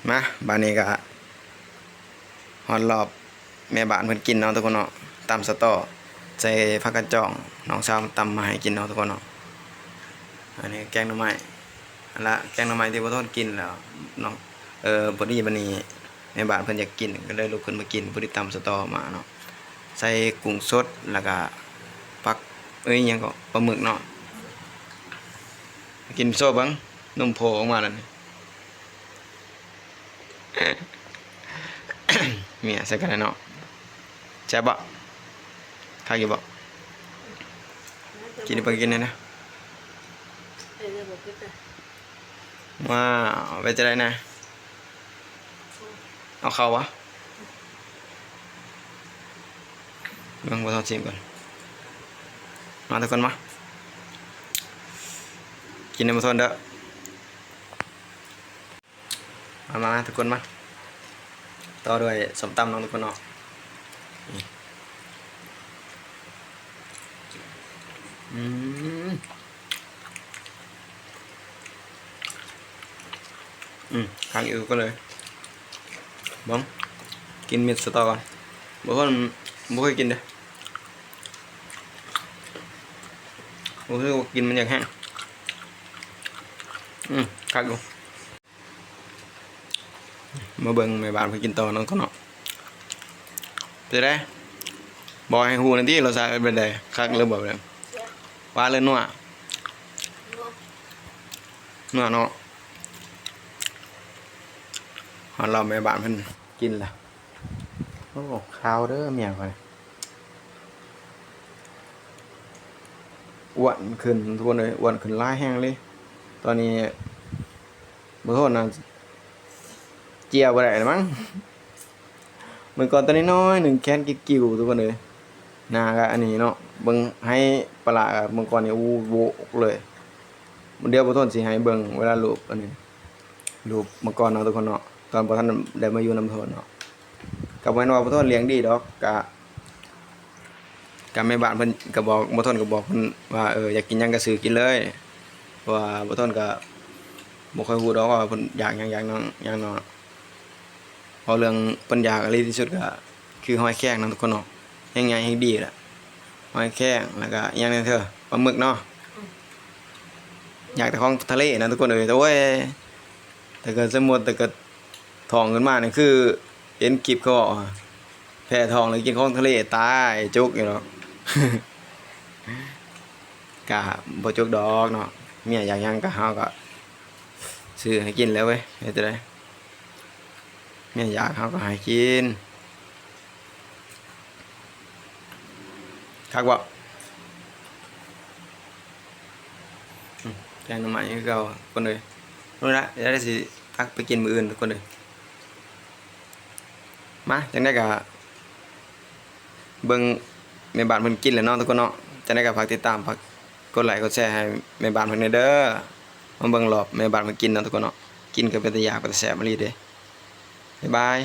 ມາ ບາດນີ້ກະຮອດລອບແມ່ບ້ານເພິ່ນກິນເນາະທຸກຄົນເນາະ. ຕຳສະຕໍໃສ່ຜັກກາດຈອງ ນ້ອງສາວຕຳມາໃຫ້ກິນເນາະທຸກຄົນເນາະ. ອັນນີ້ແກງໜໍ່ໄມ້ ຫັ້ນລະ ແກງໜໍ່ໄມ້ທີ່ບໍ່ທົນກິນແລ້ວເນາະ. ເອີ ພໍດີບາດນີ້ແມ່ບ້ານເພິ່ນຢາກກິນ ກໍເລີຍລຸກຂຶ້ນມາກິນ. ພໍດີຕຳສະຕໍມາເນາະ ໃສ່ກຸ້ງສົດ ແລ້ວກະຜັກ ເອີຍ ຫຍັງເກາະ ປາໝຶກເນາະ. ກິນໂຊເບິ່ງ ນົມໂພອອກມາແລ້ວນີ້. ເມຍໃສ່ກັນເນາະ. ແຊບບໍ່? ຄັກຢູ່ບໍ່? ກິນເບິ່ງ ກິນແດ່ນະ. ເອີ ບໍ່ເຜັດເດີ. ວ້າວ ເປັນຈັ່ງໃດນະ? ເອົາເຂົ້າບໍ່? ເບິ່ງ ບໍ່ທອດຊີມກ່ອນ. ມາທຸກຄົນມາ ກິນນຳບໍ່ທອດເດີ. ມາ ມາ ມາ ທຸກຄົນມາ ຕໍ່ດ້ວຍສົ້ມຕຳເນາະທຸກຄົນເນາະ. ນີ້ ອືມ ອືມ ຄັກຢູ່ ກໍເລີຍ ເບິ່ງ ກິນເມັດສະຕໍກ່ອນ. ບໍ່ເຄີຍ ບໍ່ເຄີຍກິນເດ້ ບໍ່ເຄີຍກິນ ມັນຢາກແຮງ. ອືມ ຄັກຢູ່. ມາເບິ່ງແມ່ບ້ານເພິ່ນກິນຕໍ່ເນາະທຸກຄົນເນາະ. ເປັນໃດ? ບອກໃຫ້ຮູ້ແດ່ຕິ ລົດຊາດເປັນໃດ? ຄັກຫຼືບໍ່? ຫວານຫຼືນົວ? ນົວເນາະ. ຮອດລອບແມ່ບ້ານເພິ່ນກິນລະ. ໂອ້ ຄາວເດີເມຍຂ້ອຍ. ອ້ວນຂຶ້ນທຸກຄົນເອີຍ ອ້ວນຂຶ້ນຫຼາຍແຮງເລີຍ. ຕອນນີ້ບໍ່ທົນນະ ເຈຍບໍ່ໄດ້ລະມັງ. ເມື່ອກ່ອນຕອນນ້ອຍໆໜຶ່ງແຂນກິ້ວໆ ທຸກຄົນເອີຍ. ໜ້າກະອັນນີ້ເນາະ ເບິ່ງໄຮປາລາກະເມື່ອກ່ອນນີ້ ໂອ້ ໂວກເລີຍ. ດຽວບໍ່ທົນຊິໃຫ້ເບິ່ງເວລາຮູບອັນນີ້ ຮູບເມື່ອກ່ອນເນາະທຸກຄົນເນາະ ຕອນບໍ່ທັນໄດ້ມາຢູ່ນຳໂຕໂຕເນາະ. ກໍບໍ່ແມ່ນວ່າບໍ່ທົນລ້ຽງດີດອກ ກະ ກະແມ່ບ້ານເພິ່ນກໍບອກ ບໍ່ທົນກໍບອກເພິ່ນວ່າ ເອີ ຢາກກິນຫຍັງກໍຊື້ກິນເລີຍ ເພາະວ່າບໍ່ທົນກໍບໍ່ຄ່ອຍຮູ້ດອກວ່າເພິ່ນຢາກຫຍັງ ຢາກຫຍັງ ຫຍັງເນາະ. ເວົ້າເລື່ອງເພິ່ນຢາກອີ່ຫຼີທີ່ສຸດກໍຄືຫອຍແຄງເນາະທຸກຄົນເນາະ ແຮງໃຫຍ່ແຮງດີລະ ຫອຍແຄງ ແລ້ວກໍອີ່ຫຍັງແດ່ເທີ ປາໝຶກເນາະ. ອືມ ຢາກແຕ່ຂອງທະເລນະທຸກຄົນເອີຍ. ໂອ້ຍ ແຕ່ກໍສົມມຸດ ແຕ່ກໍທ້ອງຂຶ້ນມານີ້ ຄືເຫັນຄລິບເຂົາເວົ້າ ແພ້ທ້ອງແລ້ວກິນຂອງທະເລ ຕາຍ ຈົກຢູ່ດອກ. ກະບໍ່ຈົກດອກເນາະ ເມຍຢາກຫຍັງກະ ເຮົາກະຊື້ໃຫ້ກິນແຫຼະເວີຍ ເຮັດຈັ່ງໃດ ເມຍຢາກເຮົາກໍໃຫ້ກິນ. ຄັກບໍ່? ອືມ ແກງໜໍ່ໄມ້ຄືເກົ່າທຸກຄົນເອີຍ. ເອົາລະ ດຽວຊິຕັກໄປກິນມື້ອື່ນທຸກຄົນເອີຍ. ມາ ຈັ່ງໃດກໍເບິ່ງແມ່ບ້ານເພິ່ນກິນແຫຼະເນາະທຸກຄົນເນາະ. ຈັ່ງໃດກໍຝາກຕິດຕາມ ຝາກກົດໄລກົດແຊໃຫ້ແມ່ບ້ານເພິ່ນແດ່ເດີ. ມາເບິ່ງລອບແມ່ບ້ານເພິ່ນກິນເນາະທຸກຄົນເນາະ. ກິນກໍເປັນຕາຢາກເປັນຕາແຊບອີ່ຫຼີເດ້. ບາຍບາຍ.